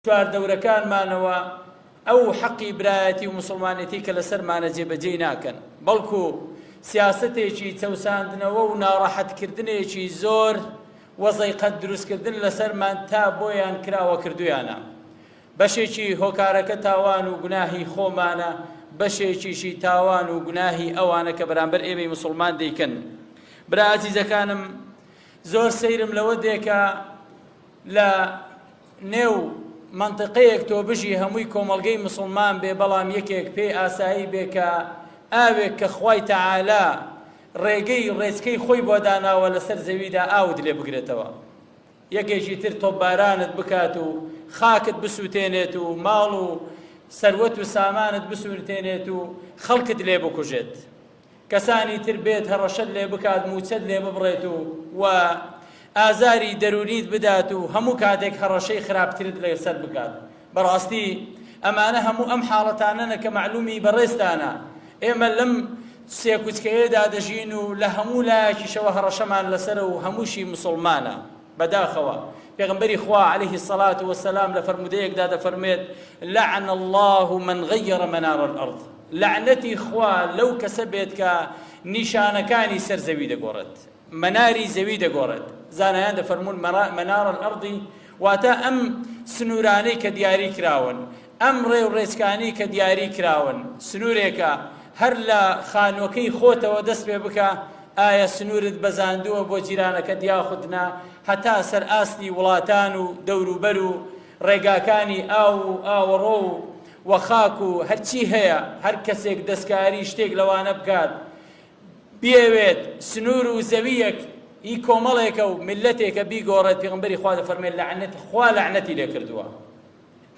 چواردەورەکانمانەوە ئەو حەقی برایەتی و موسڵمانێتی کە لەسەرمانە جێبەجێی ناکەن، بەڵکو سیاسەتێکی چەوساندنەوە و ناڕەحەتکردنێکی زۆر و زەیقەت دروستکردن لەسەرمان تا بۆیان کراوە کردویانە. بەشێکی هۆکارەکە تاوان و گوناهی خۆمانە، بەشێکیشی تاوان و گوناهی ئەوانە کە بەرامبەر ئێمەی موسڵمان دەیکەن. برا ئازیزەکانم زۆر سەیرم لەوە دێ کە لە نێو مەنتقەیەک تۆ بژی هەمووی کۆمەڵگەی مسوڵمان بێ بەڵام یەکێک پێی ئاسایی بێ کە ئاوێک کە خوای تەعالا ڕێگەی ڕێچکەی خۆی بۆ داناوە لەسەر زەویدا ئاوت لێ بگرێتەوە یەکێکی تر تۆپبارانت بکات و خاکت بسووتێنێت و ماڵ و سەروەت و سامانت بسوورتێنێت و خەڵکت لێ بکوژێت. کەسانی تر بێت هەڕەشەت لێ بکات مووچەت لێ ببڕێت و و ئازاری دەروونیت بدات و هەموو کاتێک هەڕەشەی خراپترت لەسەر بکات بەڕاستی ئەمانە هەموو ئەم حاڵەتانەنە کە مەعلومی بەڕێزتانە ئێمە لەم سێکوچکەیەدا دەژین و لە هەموو لایەکیشەوە هەڕەشەمان لەسەرە و هەمووشی مسوڵمانە بەداخەوە پێغەمبەری خوا علیه الصلاة والسلام لە فەرموودەیەکدا دەفەرموێت لعن الله من غیر منار الارض لەعنەتی خوا لەو کەسە بێت کە نیشانەکانی سەر زەوی دەگۆڕێت مەناری زەوی دەگۆڕێت زانایان دەفەرموون منار الارض واتە ئەم سنوورانەی کە دیاری کراون ئەم ڕێ و ڕێچکانەی کە دیاری کراون سنوورێکە هەر لە خانووەکەی خۆتەوە دەست پێ بکە ئایا سنوورت بەزاندووە بۆ جیرانەکەت یاخود نا هەتا سەر ئاستی وڵاتان و دەوروبەر و ڕێگاکانی ئاو و ئاوەڕۆ و و خاک و هەرچی هەیە هەر کەسێک دەستکاری شتێک لەوانە بکات بیەوێت سنوور و زەوییەک ی کۆمەڵێکە و میللەتێکە بیگۆڕێت پێغەمبەری خوا دەفەرمێت لەعنەت خوا لەعنەتی لێ کردووە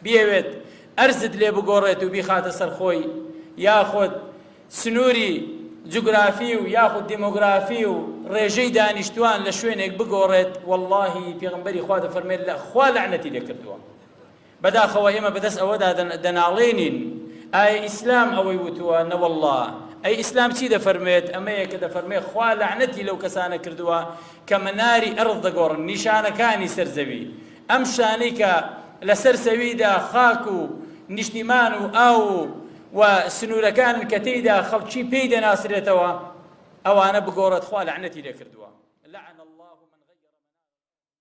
بیەوێت ئەرزت لێ بگۆڕێت و بیخاتە سەر خۆی یاخود سنووری جوگرافی و یاخود دیمۆگرافی و ڕێژەی دانیشتوان لە شوێنێک بگۆڕێت واللهی پێغەمبەری خوا دەفەرمێت لە خوا لەعنەتی لێ کردووە بەداخەوە ئێمە بەدەست ئەوەدا دەناڵێنین ئایا ئیسلام ئەوەی وتووە؟ نەوەڵڵا. ئەی ئیسلام چی دەفەرموێت؟ ئەمەیە کە دەفەرموێ خوا لەعنەتی لەو کەسانە کردووە کە مەناری ئەرض دەگۆڕن، نیشانەکانی سەر زەوی. ئەم شتانەی کە لەسەر زەویدا خاک و نیشتیمان و ئاو و و سنوورەکانن کە تێیدا خەڵکی پێی دەناسرێتەوە، ئەوانە بگۆڕێت خوا لەعنەتی لێ کردووە. لعن.